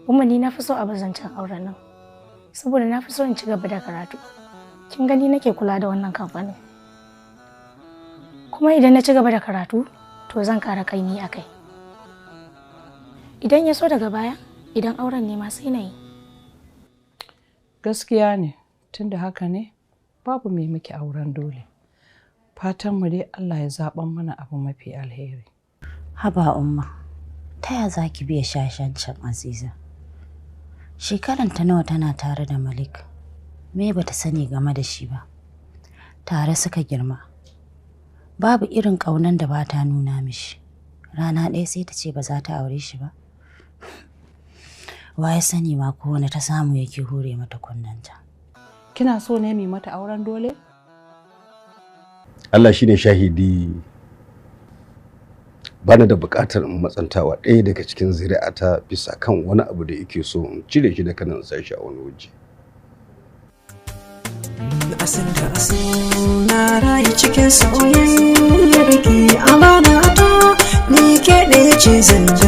Umma, ni na fi so a zancen auren nan. Saboda na fi so in ci gaba da karatu. Kin gani nake kula da wannan kamfanin. Kuma idan na ci gaba da karatu, to zan ƙara kaimi a kai. Idan ya so daga baya, idan auren ne ma sai na yi. Gaskiya ne, tunda haka ne, babu mai miki auren dole. Fatan mu dai Allah ya zaɓan mana abu mafi alheri. Haba Umma, ta ya za ki biya shashancin Aziza? Shekaranta nawa tana tare da Malik? Me bata sani game da shi ba? Tare suka girma. Babu irin ƙaunan da ba ta nuna mishi. Rana ɗaya sai ta ce ba za ta aure shi ba. Wa ya sani ma ko wani ta samu yake hure mata kunnenta. Kina so ne mu mata auren dole? Allah shine shahidi, bana da buƙatar in matsantawa ɗaya daga cikin zuri'ata bisa kan wani abu da yake so in cire shi da kanan sa shi a wani waje. Asin da asin na rayu cikin soyayyar ki, amana ta ni ke ɗaya ce zan.